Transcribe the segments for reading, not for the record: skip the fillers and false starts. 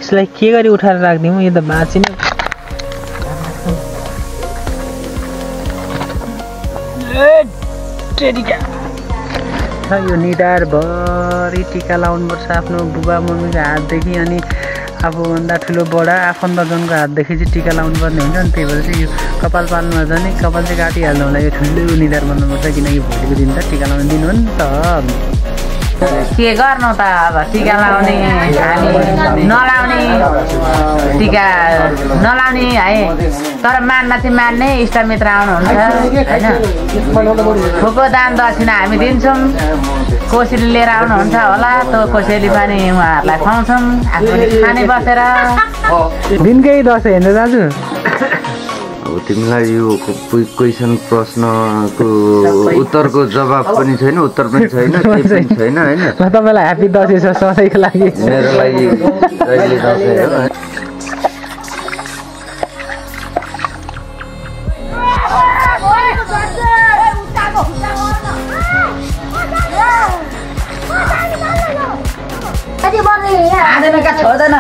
यसलाई के गरी उठाएर राख्दिउँ यो त बाँची नै यो निधारभरि टिका लाउनुपर्छ आफ्नो बुबा मम्मीको हातदेखि अनि आफूभन्दा ठुलो बडा आफन्तजनको हातदेखि चाहिँ टिका लाउनुपर्ने हुन्छ नि त्यही भएर चाहिँ यो कपाल पाल्नुमा झन् कपाल चाहिँ काटिहाल्नु होला यो ठुलो निधार बनाउनुपर्छ किनकि भोलिको दिन त टिका लाउने दिन हो नि त के गर्नु त अब टिका लाउने नलाउने टिका नलाउने है तर मान्न चाहिँ मान्ने इष्टमित्र आउनुहुन्छ होइन फुको दान दक्षिणा हामी दिन्छौँ कोसेली लिएर आउनुहुन्छ होला त्यो कोसेली पनि उहाँहरूलाई खुवाउँछौँ आफूले खाने बसेर दिनकै दसैँ हेर्नु दाजु अब तिमीलाई यो क्वेसन प्रश्नको उत्तरको जवाब पनि छैन उत्तर पनि छैन केही पनि छैन होइन तपाईँलाई ह्याप्पी दसैँ छ सधैँको लागि मेरो लागि जहिले दसैँ हो छोड्दैन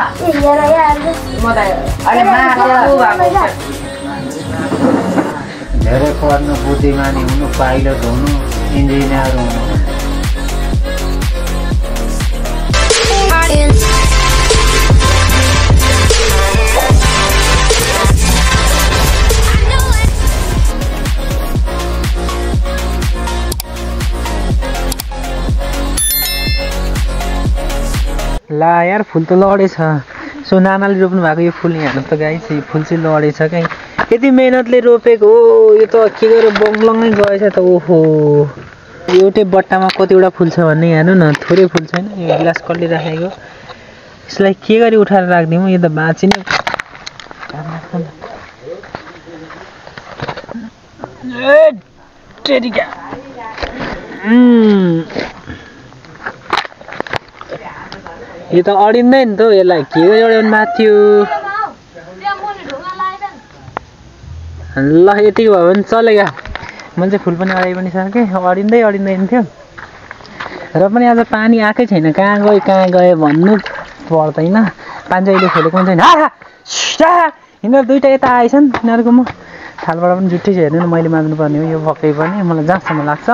धेरै पढ्नु बुद्धिमानी हुनु पाइलट हुनु इन्जिनियर हुनु ला यार फुल त लडेछ सो नानाले रोप्नु भएको यो फुल यहाँ त गाई चाहिँ फुल चाहिँ लडेछ क्या यति मेहनतले रोपेको हो यो त के गरेर बङ्लङै गएछ त ओहो एउटै बट्टामा कतिवटा फुल छ भन्ने हेर्नु न थोरै फुल छैन यो गिलास कसले राखेको यसलाई के गरी उठाएर राख्दिउँ यो त बाँची नै यो त अडिँदैन त यसलाई के अड्याउनु माथ्यो ल यतिको भयो भने चलेगा मैले चाहिँ फुल पनि अडाइ पनि सकेँ अडिँदैन थियो र पनि आज पानी आएकै छैन कहाँ गयो भन्नु पर्दैन पानी चाहिँ अहिले खोलेको पनि छैन यिनीहरू दुइटा यता आएछन् यिनीहरूको म थालबाट पनि जुट्टै छ हेर्नु न मैले माग्नु पर्ने हो यो पक्कै पनि मलाई जहाँसम्म लाग्छ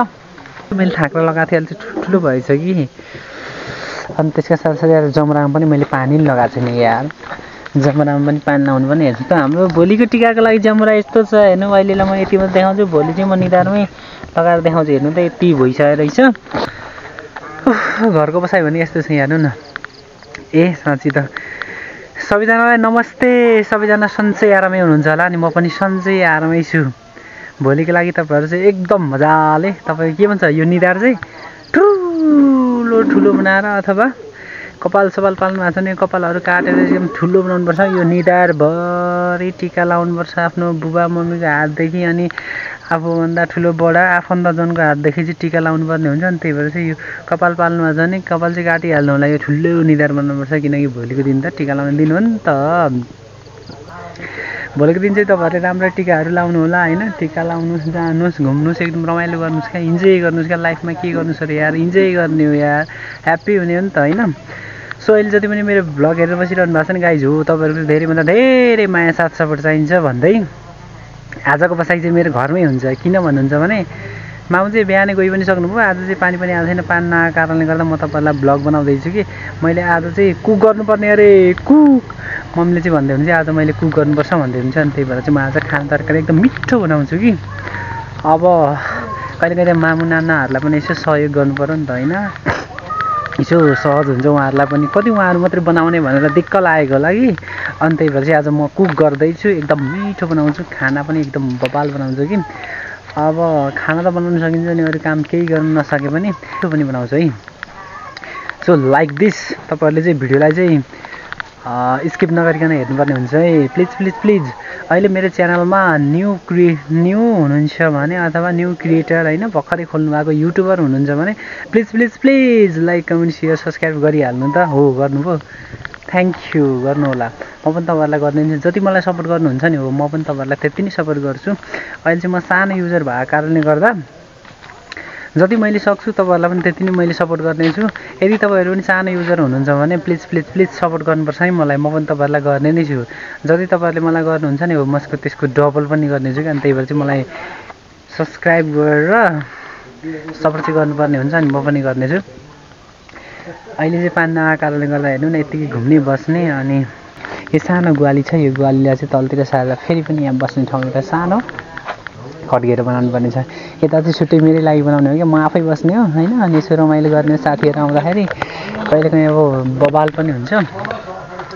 मैले थाक्रा लगाएको थिएँ अहिले चाहिँ ठुलो भएछ कि अनि त्यसका साथसाथै जमरामा पनि मैले पानी लगाएको छु नि यार जमरामा पनि पानी नहुनु पनि हेर्छु त हाम्रो भोलिको टिकाको लागि जमरा यस्तो छ हेर्नु अहिलेलाई म यति मात्रै देखाउँछु भोलि चाहिँ म निधारमै लगाएर देखाउँछु हेर्नु त यति भइसकेको रहेछ घरको बसाइ भने यस्तो छ हेर्नु न ए साँच्ची त सबैजनालाई नमस्ते सबैजना सन्चै आरामै हुनुहुन्छ होला अनि म पनि सन्चै आरामै छु भोलिको लागि तपाईँहरू चाहिँ एकदम मजाले तपाईँ के भन्छ यो निधार चाहिँ ठुलो बनाएर अथवा कपाल सपाल पाल्नु भएको छ भने कपालहरू काटेर एकदम ठुलो बनाउनुपर्छ यो निधारभरि टिका लाउनुपर्छ आफ्नो बुबा मम्मीको हातदेखि अनि आफूभन्दा ठुलो बडा आफन्तजनको हातदेखि चाहिँ टिका लाउनुपर्ने हुन्छ नि त्यही भएर चाहिँ यो कपाल पाल्नु भएको छ भने कपाल चाहिँ काटिहाल्नु होला यो ठुलो निधार बनाउनुपर्छ किनकि भोलिको दिन त टिका लाउने दिन हो नि त भोलिको दिन चाहिँ तपाईँहरूले राम्रो टिकाहरू लाउनु होला होइन टिका लाउनुहोस् जानुहोस् घुम्नुहोस् एकदम रमाइलो गर्नुहोस् क्या इन्जोय गर्नुहोस् क्या लाइफमा के गर्नुहोस् अरे यार इन्जोय गर्ने हो यार ह्याप्पी हुने हो नि त होइन सो अहिले जति पनि मेरो भ्लग हेरेर बसिरहनु भएको छ नि गाइज हो तपाईँहरूको धेरैभन्दा धेरै माया साथ सपोर्ट चाहिन्छ भन्दै आजको बसाइ चाहिँ मेरो घरमै हुन्छ किन भन्नुहुन्छ भने माउ चाहिँ बिहानै गइ पनि सक्नुभयो आज चाहिँ पानी पनि आएको छैन पानी नआएको कारणले गर्दा म तपाईँहरूलाई भ्लग बनाउँदैछु कि मैले आज चाहिँ कुक गर्नुपर्ने अरे कुक मम्मीले चाहिँ भन्दै हुन्छ आज मैले कुक गर्नुपर्छ भन्दै हुन्छ अनि त्यही भएर चाहिँ म आज खाना तरकारी एकदम मिठो बनाउँछु कि अब कहिले कहिले मामु नानाहरूलाई पनि यसो सहयोग गर्नु पऱ्यो नि त होइन यसो सहज हुन्छ उहाँहरूलाई पनि कति उहाँहरू मात्रै बनाउने भनेर दिक्क लागेको होला कि अनि त्यही भएर चाहिँ आज म कुक गर्दैछु एकदम मिठो बनाउँछु खाना पनि एकदम बबाल बनाउँछु कि अब खाना त बनाउनु सकिन्छ नि अरू काम केही गर्नु नसके पनि त्यो पनि बनाउँछु है सो लाइक दिस तपाईँहरूले चाहिँ भिडियोलाई चाहिँ स्किप नगरिकन हेर्नुपर्ने हुन्छ है प्लिज अहिले मेरो च्यानलमा न्यू हुनुहुन्छ भने अथवा न्यू क्रिएटर होइन भर्खरै खोल्नु भएको युट्युबर हुनुहुन्छ भने please like comment share subscribe गरिहाल्नु त हो गर्नुभयो थ्याङ्क यू गर्नु होला म पनि तपाईँहरूलाई गरिदिन्छु जति मलाई सपोर्ट गर्नुहुन्छ नि हो म पनि तपाईँहरूलाई त्यति नै सपोर्ट गर्छु अहिले चाहिँ म सानो युजर भएको कारणले गर्दा जति मैले सक्छु तपाईँहरूलाई पनि त्यति नै मैले सपोर्ट गर्नेछु। यदि तपाईँहरू पनि सानो युजर हुनुहुन्छ भने प्लिज प्लिज प्लिज सपोर्ट गर्नुपर्छ है मलाई, म पनि तपाईँहरूलाई गर्ने नै छु। जति तपाईँहरूले मलाई गर्नुहुन्छ नि हो म त्यसको डबल पनि गर्नेछु क्या। अनि त्यही भएर चाहिँ मलाई सब्सक्राइब गरेर सपोर्ट चाहिँ गर्नुपर्ने हुन्छ अनि म पनि गर्नेछु। अहिले चाहिँ पानी नआएको कारणले गर्दा हेर्नु न यतिकै घुम्ने बस्ने। अनि यो सानो ग्वाली छ, यो ग्वालीलाई चाहिँ तलतिर सारेर फेरि पनि यहाँ बस्ने ठाउँ एउटा सानो खड्केर बनाउनु पर्ने छ। यता चाहिँ छुट्टै मेरै लागि बनाउने हो क्या, म आफै बस्ने हो होइन। अनि यसो रमाइलो गर्ने साथीहरू आउँदाखेरि कहिलेकाहीँ अब बवाल पनि हुन्छ,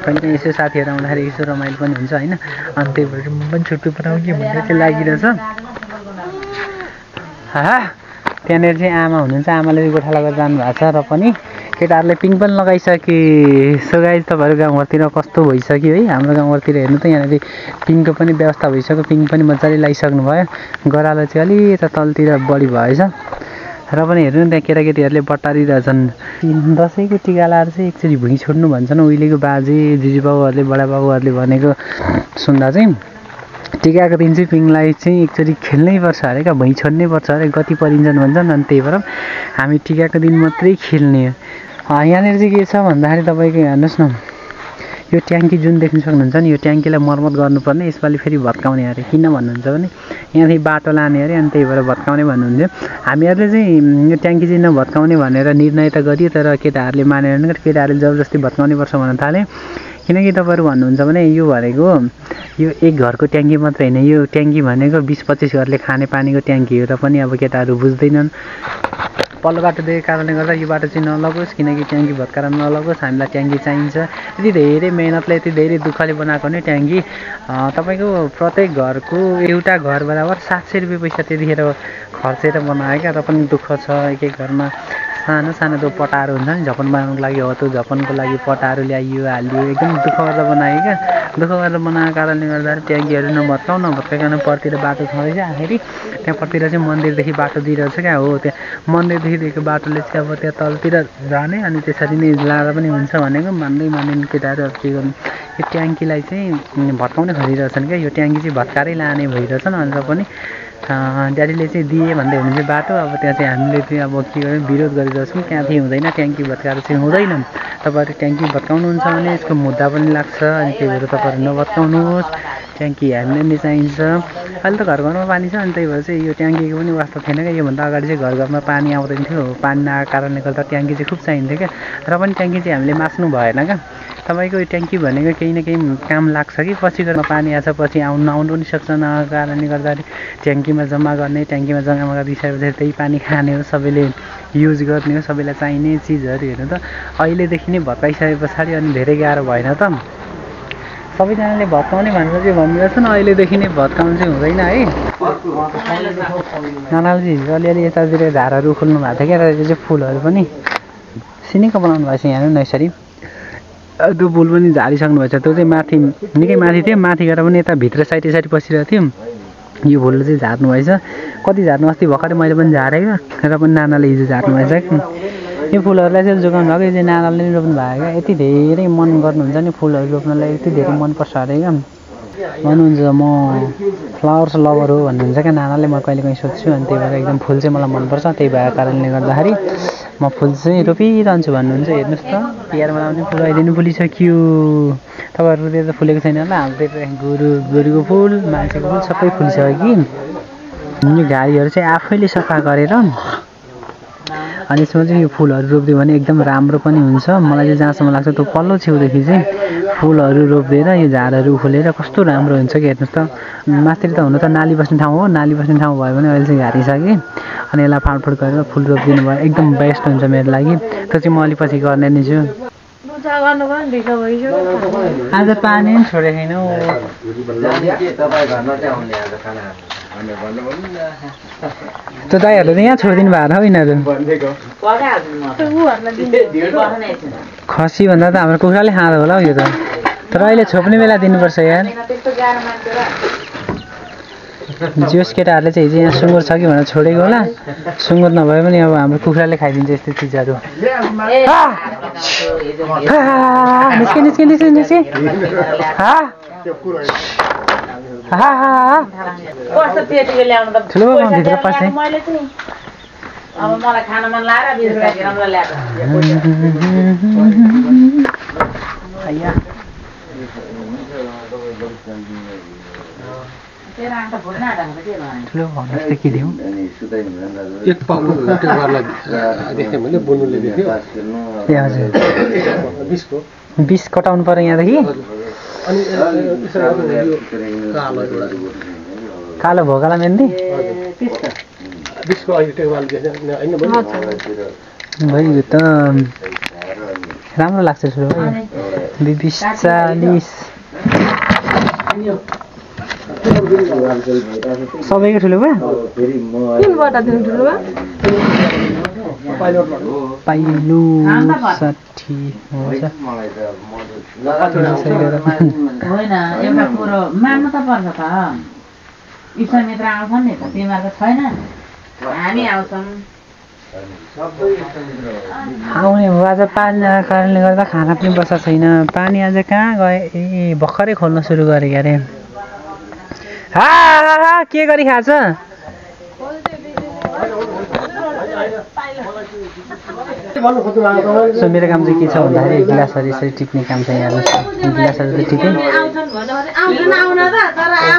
कहिलेकाहीँ यसो साथीहरू आउँदाखेरि यसो रमाइलो पनि हुन्छ होइन। अनि त्यही भएर म पनि छुट्टै बनाउँ कि भन्ने चाहिँ लागिरहेछ। त्यहाँनिर चाहिँ आमा हुनुहुन्छ, आमाले चाहिँ गोठाला गरेर जानुभएको छ र पनि केटाहरूले पिङ पनि लगाइसके। सो गाइज तपाईँहरू गाउँघरतिर कस्तो भइसक्यो है, हाम्रो गाउँघरतिर हेर्नु त यहाँनिर पिङको पनि व्यवस्था भइसक्यो, पिङ पनि मजाले लगाइसक्नु भयो। गरालो चाहिँ अलि यता तलतिर बढी भएछ र पनि हेर्नु न त्यहाँ केटाकेटीहरूले बटारिरहेछन्। दसैँको टिका लाएर चाहिँ एकचोटि भुइँ छोड्नु भन्छन् उहिलेको बाजे जिजुबाबुहरूले बडाबाबुहरूले भनेको सुन्दा चाहिँ टिकाको दिन चाहिँ पिङलाई चाहिँ एकचोटि खेल्नै पर्छ अरे क्या, भुइँ छोड्नै पर्छ अरे, गति परिन्छन् भन्छन्। अनि त्यही भएर हामी टिकाको दिन मात्रै खेल्ने। यहाँनिर चाहिँ के छ भन्दाखेरि तपाईँको हेर्नुहोस् न, यो ट्याङ्की जुन देख्न सक्नुहुन्छ नि, यो ट्याङ्कीलाई मर्मत गर्नुपर्ने, यसपालि फेरि भत्काउने अरे। किन भन्नुहुन्छ भने यहाँदेखि बाटो लाने अरे, अनि त्यही भएर भत्काउने भन्नुहुन्थ्यो। हामीहरूले चाहिँ यो ट्याङ्की चाहिँ नभत्काउने भनेर निर्णय त गरियो, तर केटाहरूले मानेन। केटाहरूले जबरजस्ती भत्काउने पर्छ भन्न थाले। किनकि तपाईँहरू भन्नुहुन्छ भने यो भनेको यो एक घरको ट्याङ्की मात्रै होइन, यो ट्याङ्की भनेको 20-25 घरले खाने पानीको ट्याङ्की हो। र पनि अब केटाहरू बुझ्दैनन्। पल्लो बाटो दिएको कारणले गर्दा यो बाटो चाहिँ नलगोस्, किनकि ट्याङ्की भत्काएर नलगोस्, हामीलाई ट्याङ्की चाहिन्छ। यति धेरै मेहनतले यति धेरै दुःखले बनाएको नै ट्याङ्की तपाईँको प्रत्येक घरको एउटा घर बराबर 700 रुपियाँ पैसा त्यतिखेर खर्चेर बनायो क्या। र पनि दुःख छ, एक एक घरमा सानो सानो त्यो पटाहरू हुन्छ नि, झपन बनाउनुको लागि हो, त्यो झपनको लागि पटाहरू ल्याइयो हालियो, एकदम दुःख गरेर बनायो क्या। दुःख गरेर बनाएको कारणले गर्दा ट्याङ्कीहरू नभत्काइकन परतिर बाटो छँदैछ। आखिरी त्यहाँपट्टि चाहिँ मन्दिरदेखि बाटो दिइरहेछ क्या। हो त्यहाँ मन्दिरदेखि दिएको बाटोले चाहिँ अब त्यहाँ तलतिर जाने, अनि त्यसरी नै लाँदा पनि हुन्छ भनेको मान्दैन केटाहरू। अब के गर्नु, यो ट्याङ्कीलाई चाहिँ भत्काउने खोजिरहेछन् क्या। यो ट्याङ्की चाहिँ भत्काएरै लाने भइरहेछन्। अन्त पनि ड्याडीले चाहिँ दिए भन्दै हुनुहुन्छ बाटो। अब त्यहाँ चाहिँ हामीले चाहिँ अब के गर्यौँ, विरोध गरिरहेछौँ। त्यहाँदेखि हुँदैन, ट्याङ्की भत्काएर चाहिँ हुँदैन। तपाईँहरू ट्याङ्की भत्काउनुहुन्छ भने यसको मुद्दा पनि लाग्छ। अनि त्यही भएर तपाईँहरू नभत्काउनुहोस्, ट्याङ्की हामीलाई नै चाहिन्छ। अहिले त घर घरमा पानी छ, अनि त्यही भएर चाहिँ यो ट्याङ्कीको पनि वास्ता थिएन क्या। योभन्दा अगाडि चाहिँ घर घरमा पानी आउँदैन थियो, पानी नआएको कारणले गर्दा ट्याङ्की चाहिँ खुब चाहिन्थ्यो क्या। र पनि ट्याङ्की चाहिँ हामीले मास्नु भएन क्या। तपाईँको यो ट्याङ्की भनेको केही न केही काम लाग्छ कि, पछि गएर पानी आएछ पछि नआउनु पनि सक्छ। नआएको कारणले गर्दाखेरि ट्याङ्कीमा जम्मा गर्ने, ट्याङ्कीमा जम्मा गरिसकेपछि त्यही पानी खाने हो, सबैले युज गर्ने हो, सबैलाई चाहिने चिजहरू। हेर्नु त अहिलेदेखि नै भत्काइसके पछाडि अनि धेरै गाह्रो भएन त। सबैजनाले भत्काउने भनेर चाहिँ भनिरहेछन्, अहिलेदेखि नै भत्काउनु चाहिँ हुँदैन है। नानाले हिजो अलिअलि यतातिर झारहरू खोल्नु भएको थियो क्या, र यो चाहिँ फुलहरू पनि सिनिको बनाउनु भएको छ। यहाँ न यसरी त्यो फुल पनि झारिसक्नु भएको छ। त्यो चाहिँ माथि निकै माथि थियो, माथि गएर पनि यता भित्र साइड यसरी पसिरहेको थियो। यो फुल चाहिँ झार्नु भएछ, कति झार्नु, अस्ति भर्खरै मैले पनि झारेँ क्या। र पनि नानाले हिजो झार्नु भएछ कि यो फुलहरूलाई चाहिँ जोगाउनु भएको, यो चाहिँ नानाले नै रोप्नु भएको क्या। यति धेरै मन गर्नुहुन्छ नि फुलहरू रोप्नलाई, यति धेरै मनपर्छ अरे क्या। भन्नुहुन्छ म फ्लावर्स लभर हो भन्नुहुन्छ क्या नानाले। म कहिलेकाहीँ सोध्छु, अनि त्यही भएर एकदम फुल चाहिँ मलाई मनपर्छ। त्यही भएको कारणले गर्दाखेरि म फुल चाहिँ रोपिरहन्छु भन्नुहुन्छ। हेर्नुहोस् त तिहारमा लाउने फुल अहिले नै फुलिसक्यो। तपाईँहरूतिर त फुलेको छैन होला, हाम्रोतिर गोरुको फुल, मान्छेको फुल सबै फुलिसक्यो कि। यो गाडीहरू चाहिँ आफैले सफा गरेर अनि यसमा चाहिँ यो फुलहरू रोपिदियो भने एकदम राम्रो पनि हुन्छ। मलाई चाहिँ जहाँसम्म लाग्छ त्यो पल्लो छेउदेखि चाहिँ फुलहरू रोपिदिएर यो झारहरू खोलेर कस्तो राम्रो हुन्छ कि। हेर्नुहोस् त माथितिर त हुनु त नाली बस्ने ठाउँ हो, नाली बस्ने ठाउँ भयो भने अहिले चाहिँ घारिसकेँ। अनि यसलाई फाँडफुँड गरेर फुल रोपिदिनु भयो, एकदम बेस्ट हुन्छ मेरो लागि। त्यो चाहिँ म अलि पछि गर्ने नै छु। आज पानी पनि छोडेको छैन। त्यो दाइहरूले त यहाँ छोडिदिनु भएको छ यिनीहरू। खसी भन्दा त हाम्रो कुखुराले खाँदो होला हौ यो त। तर अहिले छोप्ने बेला दिनुपर्छ यार। जोस केटाहरूले चाहिँ हिजो यहाँ सुँगुर छ कि भनेर छोडेको होला। सुँगुर नभए पनि अब हाम्रो कुखुराले खाइदिन्छ यस्तो चिजहरू। निस्के ठुलो भित्र पस्ने अब मलाई खान मन लाग्यो 20 रुपैयाँ राम्रो ल्याएको तेरा आँखा फुट्न आँटेको के भयो ठुलो भन्नुहोस् त के दिउँ एक पाउको टेबरलाई देखेँ मैले बुनुले देख्यो ए हजुर 20 को 20 कटाउनु पर्यो यहाँदेखि अनि कालो भोगाला मेन्दी 20 को अहिले टेबल देखेँ हैन भयो त राम्रो लाग्छ ठुलो भाइ 20 40 सबैको ठुलो भयो पाइलो 60 होइन एउटा कुरो मान्नु त पर्छ त इष्टमित्र आउँछन् नि त तिमीहरूको छैन हामी आउँछौँ आउने हो आज पानी नआएको कारणले गर्दा खाना पनि बस्छ छैन पानी आज कहाँ गए ए भर्खरै खोल्न सुरु गरेको अरे हा के गरी खान्छ सो मेरो काम चाहिँ के छ भन्दाखेरि गिलासहरू यसरी टिप्ने काम छ यहाँ गिलासहरू त ठिकै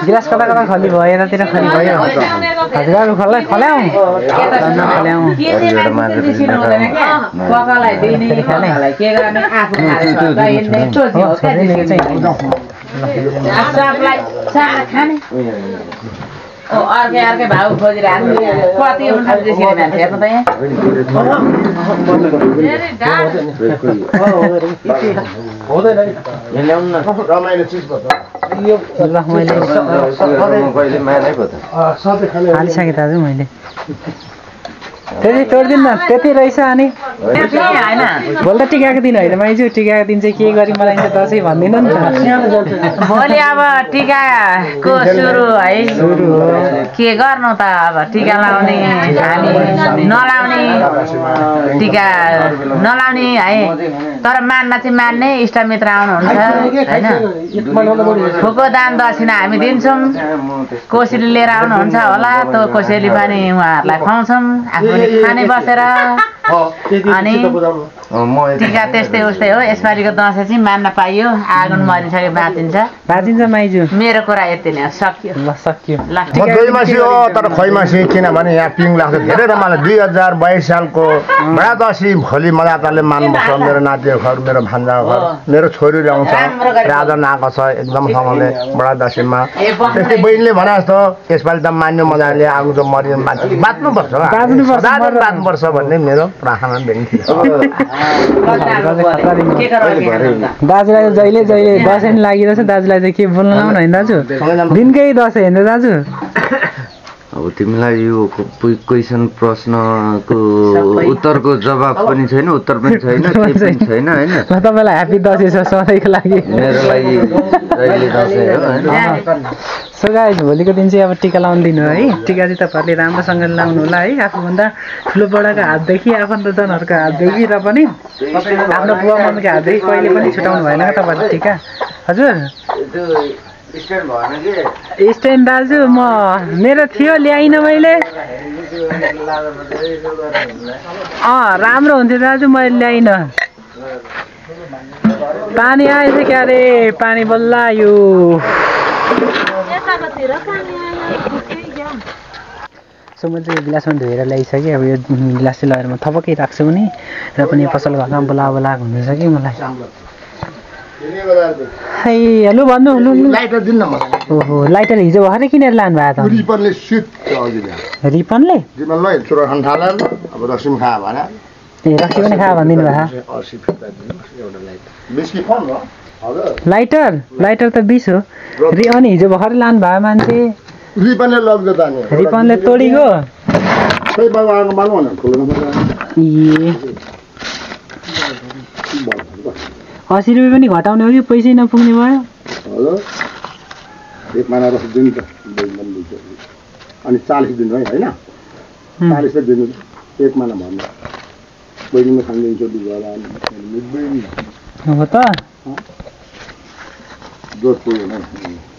गिलास कता कता खली भयो यतातिर खली भयो हजुरहरू खल्याउँ अर्कै भाउ खोजिरहेको कति हुन्छ त्यसरी मान्छे हेर्नु त हालिसकेँ दाजु मैले त्यति तोड्दिनु न त्यति रहेछ अनि भोलि त टिकाको दिन होइन माइजू टिकाको दिन चाहिँ के गरी मनाइन्छ दसैँ भनिदिनु नि त भोलि अब टिकाको सुरु है सुरु हो के गर्नु त अब टिका लाउने हामी नलाउने टिका नलाउने है तर मान्न चाहिँ मान्ने इष्टमित्र आउनुहुन्छ होइन फुको दान दक्षिणा हामी दिन्छौँ कोसेली लिएर आउनुहुन्छ होला त्यो कोसेली पनि उहाँहरूलाई खुवाउँछौँ आफूले खाने बसेर अनि टिका त्यस्तै उस्तै हो यसपालिको दसैँ चाहिँ मान्न पाइयो आगन मरिसक्यो बाँचिन्छ माइजू मेरो कुरा यति नै हो सक्यो ल सक्यो म दोइमासी हो तर खैमासी किनभने यहाँ पिङ लाग्छ धेरै रमाइलो 2022 सालको बडा दसैँ भोलि मजाले मान्नुपर्छ मेरो नातिहरू मेरो भान्जा घर मेरो छोरीहरू आउँछ राजा नआएको छ एकदमसँगले बडा दसैँमा त्यस्तै बहिनीले भने जस्तो यसपालि त मान्यो मजाले आउनु त मरियो बाँच्नुपर्छ बाँच्नुपर्छ भन्ने मेरो प्रार्थना बेन्थी दाजुलाई जहिले दसैँ लागिरहेछ दाजुलाई चाहिँ के बोल्न लाउनु होइन दाजु दिनकै दसैँ होइन दाजु अब तिमीलाई यो क्वेसन प्रश्नको उत्तरको जवाब पनि छैन उत्तर पनि छैन के पनि छैन हैन म तपाईलाई ह्यापी दसैँ छ सधैँको लागि मेरो लागि जहिले दसैँ हो हैन सो गाइस भोलिको दिन चाहिँ अब टिका लाउनु दिनु है टिका चाहिँ तपाईँहरूले राम्रोसँगले लाउनु होला है आफूभन्दा ठुलो बडाको हातदेखि आफन्तजनहरूको हातदेखि र पनि आफ्नो बुवा मम्मीको हातदेखि कहिले पनि छुटाउनु भएन क्या तपाईँहरूले टिका हजुर स्ट्यान्ड दाजु म मेरो थियो ल्याइनँ मैले राम्रो हुन्थ्यो दाजु मैले ल्याइनँ पानी आएछ क्या अरे पानी बल्ल आयो सो मैले चाहिँ गिलासमा धोएर ल्याइसकेँ अब यो गिलास चाहिँ लगेर म थपक्कै राख्छु नि र पनि पसल घरमा बोलाएको हुँदैछ कि मलाई हेलो भन्नु लाइटर दिन्न म ओहो लाइटर हिजो भर्खरै किनेर लानु भएको त रिपनले सिट रिपनले रिपनले चुरा खन्थाला अब रसिम खा भने ए रक्सी पनि खा भनिदिनु भयो लाइटर त 20 हो अनि हिजो भर्खरै लानु भयो मान्छे रिपनले लग्यो त नि रिपनले तोडिगयो खै बाबाको मान्नु न ठुलो ए 80 रुपियाँ पनि घटाउने हो कि पैसै नपुग्ने भयो हेलो एक महिना रस दिनु त अनि 40 दिनु है हैन 40 त दिनु एक महिना भन्नु बहिनीले खाइदिन्छु दुधवाला हो त जोड पुग्यो न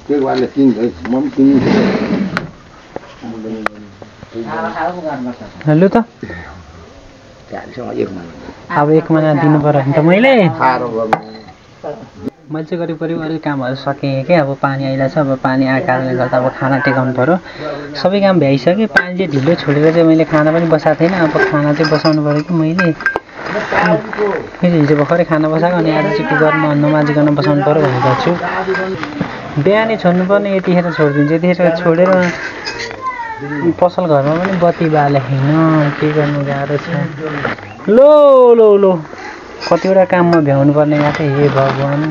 के वाले किन्छ है म पनि किन्छु लु त अब 1 महिना दिनु पर्यो नि त मैले चाहिँ करिब अरू कामहरू सकेँ क्या अब पानी आइरहेछ अब पानी आएको कारणले गर्दा अब खाना टेकाउनु पर्यो सबै काम भ्याइसक्यो पानी चाहिँ ढिलो छोडेर चाहिँ मैले खाना पनि बसाएको थिएन अब खाना चाहिँ बसाउनु पर्यो कि मैले फेरि हिजो भर्खरै खाना बसाएको अनि आज चाहिँ कुकरमा नमाजिकन बसाउनु पर्यो भनेको छु बिहानै छोड्नुपर्ने यतिखेर छोडिदिन्छु यतिखेर छोडेर पसल घरमा पनि बत्ती बाले होइन के गर्नु गाह्रो छ लो लो लो कतिवटा काममा भ्याउनु पर्ने गएको हे भगवान्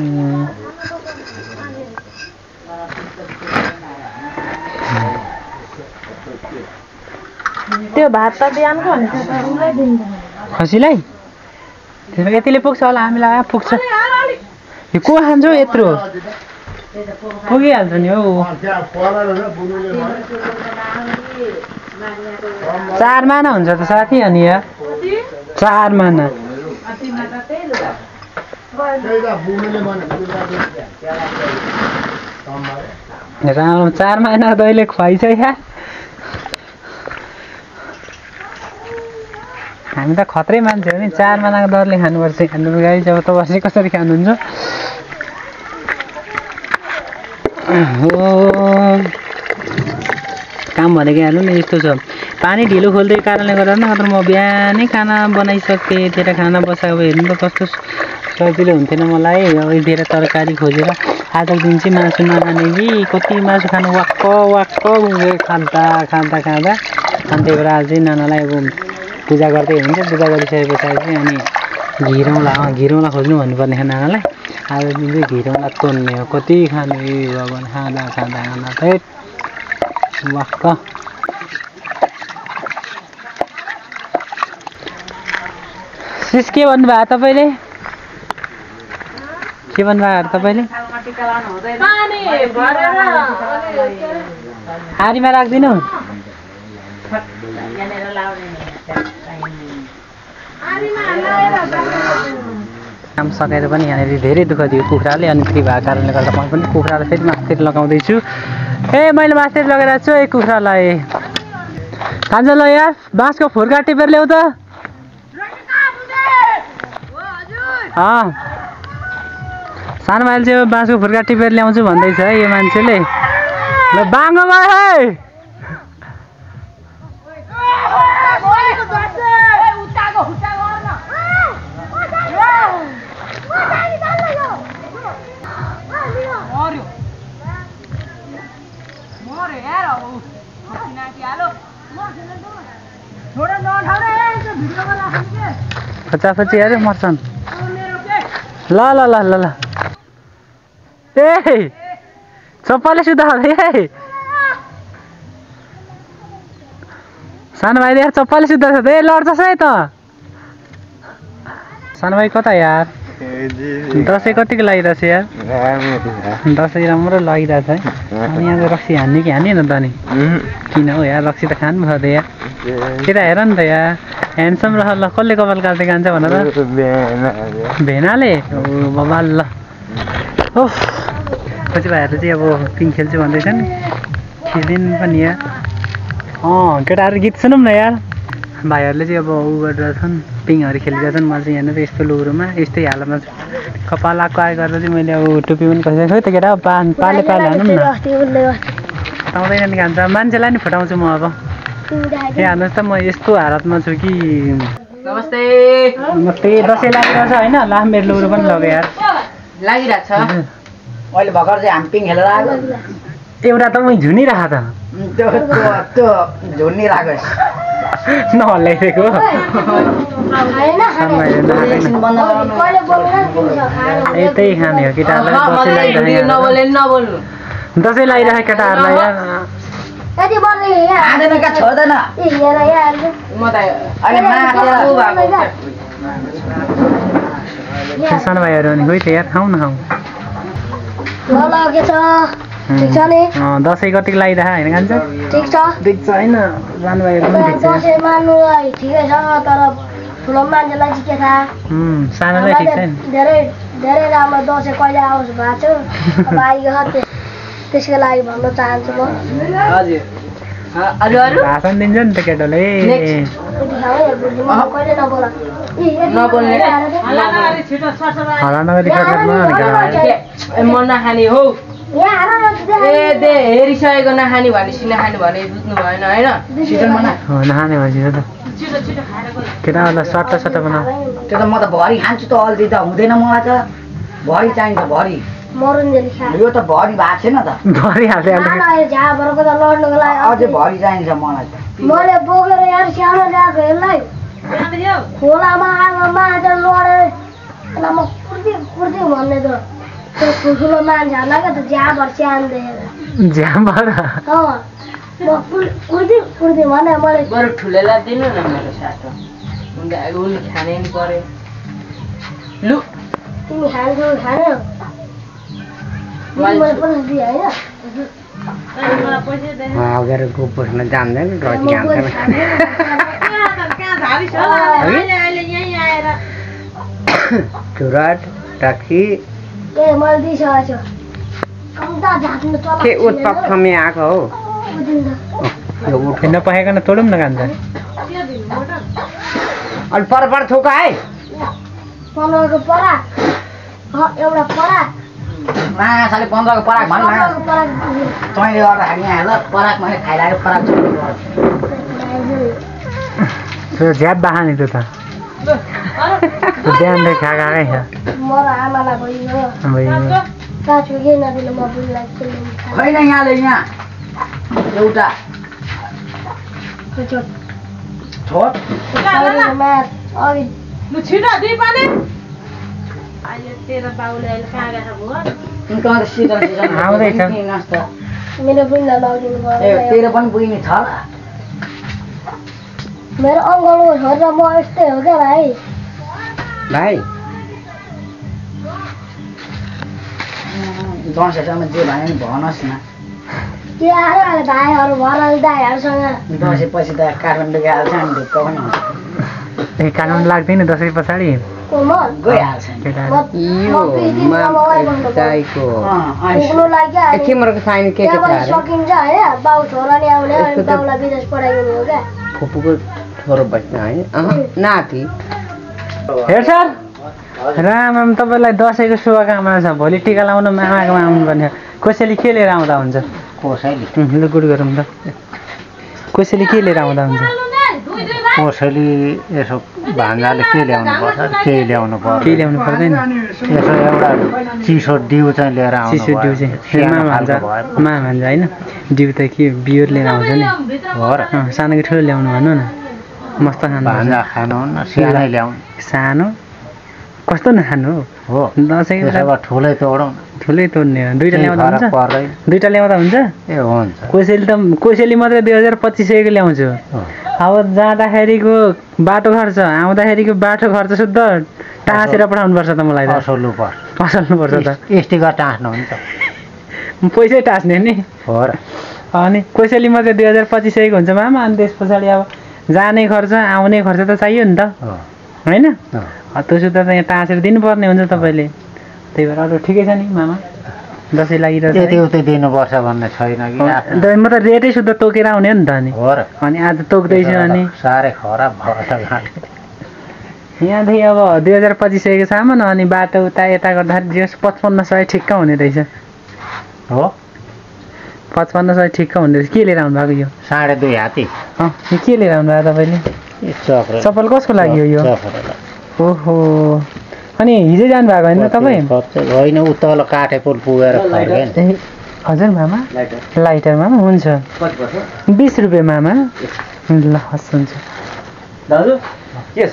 त्यो भात त बिहानको खसीलाई यतिले पुग्छ होला हामीलाई पुग्छ यो को खान्छ यत्रो पुगिहाल्छ नि हौ 4 माना हुन्छ त साथी अनि यहाँ 4 माना राम 4 महिना दैले खुवाइछ या हामी त खत्रै मान्छे हो नि 4 महिनाको दरले खानुपर्छ खानु गाई जब त बसी कसरी खानुहुन्छ काम भनेको हाल्नु न यस्तो छ पानी ढिलो खोल्दै कारणले गर्दा नत्र म बिहानै खाना बनाइसकेँ त्यता खाना बसाएको हेर्नु त कस्तो सजिलो हुन्थेन मलाई अब धेरै तरकारी खोजेर आजको दिन चाहिँ मासु नखाने कि कति मासु खानु वाक्क खाँदा अनि त्यही भएर आज चाहिँ नानालाई अब पूजा गर्दै हुन्छ पूजा गरिसके पछाडि चाहिँ अनि घिरौँला खोज्नु भन्नुपर्ने नानालाई आज दिन चाहिँ घिरौँला तोड्ने हो कति खाने भगवान् खाँदा त्यही वाक्क सिस के भन्नुभयो तपाईँले के भन्नुभयो तपाईँले आरीमा राख्दिनु काम सकेर पनि यहाँनिर धेरै दुःख दियो कुखुराले अनि फेरि भएको कारणले गर्दा म पनि कुखुरालाई फेरि मासतिर लगाउँदैछु मैले मासतिर लगाइरहेको छु है कुखुरालाई खान्छ ल यार बाँसको फुर्का टिपेर ल्याउ त सानो भाइले चाहिँ बाँसको फुर्का टिपेर ल्याउँछु भन्दैछ है यो मान्छेले ल बाङ्गो भयो है फचाफची अरे मर्छन् ल ल ल ल ल ए चप्पलले सुत्दा है सानो भाइले यार चप्पलले सुत्दा छ ए लड्छस् है त सानो भाइ कता यार दसैँ कतिको लागिरहेछ यार दसैँ राम्रो लागिरहेछ है अनि यहाँ चाहिँ रक्सी हान्ने कि हान्ने न त नि किन हो यार रक्सी त खानु पर्छ यार केटा हेर नि त यार ह्यान्डसम रह ल कसले कपाल काट्दै खान्छ भन त भेनाले बाबा ल ओह पछि भाइहरूले चाहिँ अब पिङ खेल्छु भन्दैछन् खेलिदिन पनि यार केटाहरू गीत सुनौँ न यार भाइहरूले चाहिँ अब उ गरिरहेछन् पिङहरू खेलिरहेछन् म चाहिँ यहाँनिर यस्तो लुरोमा यस्तै हालतमा कपाल आएको आए गर्दा चाहिँ मैले अब टुपी पनि खसेको खोइ त केटा पाले हानौँ न फुटाउँदैन नि खान्छ मान्छेलाई नि फुटाउँछु म अब ए हान्नुहोस् त म यस्तो हालतमा छु कि नमस्ते नमस्ते दसैँ लागिरहेछ होइन ला मेरो लुरो पनि लग्यो यार लागिरहेछ अहिले भर्खर चाहिँ हामी पिङ खेलेर आएको एउटा त मै झुनिरहेको त त्यो झुन्निरहेको नहल्लाइदिएको यतै खाने हो केटाहरूलाई दसैँ लगाइरहेको केटाहरूलाई सानो भाइहरू अनि खोइ त यार खाउँ न खाउँ दसैँ कतिको लगाइरह होइन खान्छ ठिक छ होइन सानो भाइहरू पनि सानोलाई ठिक छैन धेरै राम्रो दसैँ कहिले आओस् भएको छु त्यसको लागि भन्न चाहन्छु म हजुर अरू अरू भाषण दिन्छ नि त केटाले नबोल्ने हला नगरी म नखाने हो ए दे हेरिसकेको नखाने भनेपछि नखाने भने बुझ्नु भएन होइन नखाने भएपछि त केटाहरूलाई सट्टा सट्टा बनाऊ त्यो त म त भरि खान्छु त अल्छी त हुँदैन मलाई त भरि चाहिन्छ भरि यो त भरि भएको छैन त भरिहाल्छ अझै भरि चाहिन्छ मलाई त मैले बोकेर यार सानो ल्याएको यसलाई खोलामा आगो माछा लडेर म कुर्ती कुर्ती भन्ने त त्यो ठुल्ठुलो मान्छेहरूलाई क्या त झ्याबर स्याहान देखेर झ्यामबाट म कुर्ती कुर्ती भने मैले बरु ठुलेलाई दिनु न मेरो साथो उनी खाने नि पऱ्यो लु तिमी खान्छौ खाने मैले पैसा दिएँ होइन अगाडि गोप बस्न जान्दैन रति चुराट टाक्सी ए मैले दिइसकेको छु के उत्पाद कमी आएको हो नपाइकन तोडौँ न खान्छ अलि पर थोका है 15 को परा एउटा परा माछाले 15 को पराक भन्न तैँले गर्दाखेरि यहाँ ल पराक मैले खाइरहेको पराक त्यो झ्याप बाखाने त्यो त बिहान खाएकै छ मेरो आमालाई भइयो काछु के नदिनु म बुढीलाई होइन यहाँले यहाँ एउटा छोट अघि लु छिटो दिइ पाने आउँदैछ मेरो बुढीलाई लगिदिनु पर्यो तेरो पनि बुझ्ने छ मेरो अङ्कलको छोरा म यस्तै हो क्या भाइ दसैँसम्म जे भने नि भन्नुहोस् न के आएर अहिले भाइहरू भरल दाइहरूसँग दसैँ पछि त काठमाडौँ गइहाल्छ नि ढुक्क पनि हुन्छ ए काठमाडौँ लाग्दैन दसैँ पछाडि गइहाल्छ सकिन्छ होइन बाउ छोरा नि आउने बाउलाई विदेश पठाइदिने हो क्या फुपूको छोरो बस्छ है नाति हेर सर राम तपाईँलाई दसैँको शुभकामना छ भोलि टिका लाउनु मामाकोमा आउनुपर्ने कसैले के लिएर आउँदा हुन्छ कसैले ल गुड गरौँ त कसैले के लिएर आउँदा हुन्छ कसैले यसो भान्जाले के ल्याउनु पर्छ केही ल्याउनु पर्छ केही ल्याउनु पर्दैन यसो एउटा चिसो डिउ चाहिँ लिएर आउनु चिसो डिउ चाहिँ मामा भन्छ होइन डिउ त के बियर लिएर आउँछ नि सानो कि ठुलो ल्याउनु भन्नु न मस्त खानु भान्जा खानु न सानै ल्याउनु सानो कस्तो नखानु हो दसैँ ठुलै तोडौँ ठुलै तोड्ने हो दुईवटा ल्याउँदा हुन्छ दुईवटा ल्याउँदा हुन्छ ए हुन्छ कोसेली मात्रै 2025 ल्याउँछु अब जाँदाखेरिको बाटो खर्च आउँदाखेरिको बाटो खर्च शुद्ध टाँसेर पठाउनुपर्छ त मलाई त असल्नुपर्छ त स्टिकर टाँस्नु हुन्छ पैसै टाँस्ने नि हो र अनि कोसेली मात्रै 2025 हुन्छ मामा अनि त्यस पछाडि अब जाने खर्च आउने खर्च त चाहियो नि त होइन त्यसो त यहाँ टाँसेर दिनुपर्ने हुन्छ तपाईँले त्यही भएर अरू ठिकै छ नि मामा दसैँ लागिरहेको उतै दिनुपर्छ भन्ने छैन कि म त रेटै शुद्ध तोकेर आउने हो नि त अनि आज तोक्दैछु अनि साह्रै खराब भयो यहाँदेखि अब 2025 सामान अनि बाटो उता यता गर्दाखेरि 5500 ठिक्क हुने रहेछ हो 5500 ठिक्क हुने रहेछ के लिएर आउनु भएको यो 2.5 हात्ती के लिएर आउनु भएको तपाईँले चप्पल कसको लागि हो यो ओहो अनि हिजो जानु भएको होइन तपाईँ होइन उतल काठे पुल पुगेर हजुर मामा लाइटर मामा हुन्छ 20 रुपियाँ मामा ल हस् हुन्छ दाजु के छ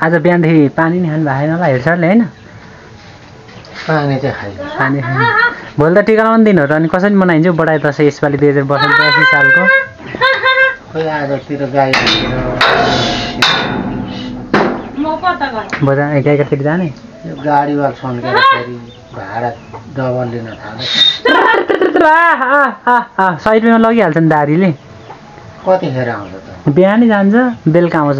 आज बिहानदेखि पानी नि खानु भएको छैन होला हेर्छले होइन पानी चाहिँ खाइ पानी भोलि त टिका लाउने दिन हो त अनि कसरी मनाइन्छ बढाइ दसैँ यसपालि 2082 सालको खोइ आजतिर गाई बजार गाईघाटतिर जाने गाडीवाल सन्केर फेरि भाडा डबल लिन थाल्छ 100 रुपियाँमा लगिहाल्छ नि दारीले कतिखेर आउँछ त बिहानै जान्छ बेलुका आउँछ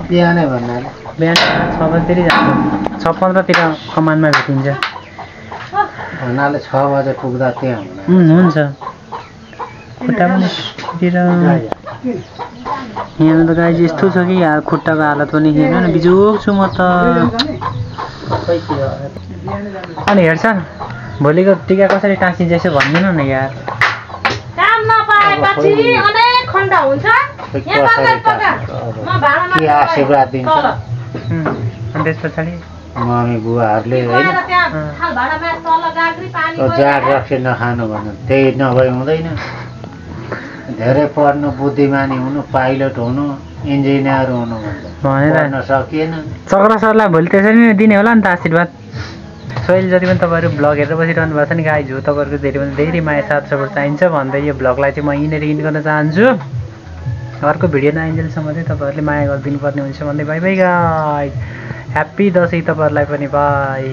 बिहानै भन्नाले बिहान 6 बजेतिर जान्छ 6:15तिर कमानमा भेटिन्छ भन्नाले 6 बजे पुग्दा त्यहाँ हुँदैन हुन्छ खुट्टा पनि तिर यहाँ त गाई यस्तो छ कि यार खुट्टाको हालत पनि हेर्नु न बिजोक छु म त अनि हेर्छ भोलिको टिका कसरी टाँसिन्छ यसो भनिदिनु न यार काम नपाएपछि अनेक खण्ड हुन्छ के आशीर्वाद दिन्छ अनि त्यस पछाडि मम्मी बुवाहरूले होइन जाड रक्सी नखानु भन्नु त्यही नभए हुँदैन धेरै पढ्नु बुद्धिमानी हुनु पाइलट हुनु इन्जिनियर हुनु भन्न सकिएन चक्र सरलाई भोलि त्यसरी नै दिने होला नि त आशीर्वाद सोइल जति पनि तपाईँहरू भ्लग हेरेर बसिरहनु भएको छ नि गाइज हो तपाईँहरूको धेरै माया साथ सपोर्ट चाहिन्छ भन्दै यो भ्लगलाई चाहिँ म यहीँनिर इन्ड गर्न चाहन्छु अर्को भिडियो नआइन्जेलसम्म चाहिँ तपाईँहरूले माया गरिदिनु पर्ने हुन्छ भन्दै by by guys happy Dashain तपाईँहरूलाई पनि बाई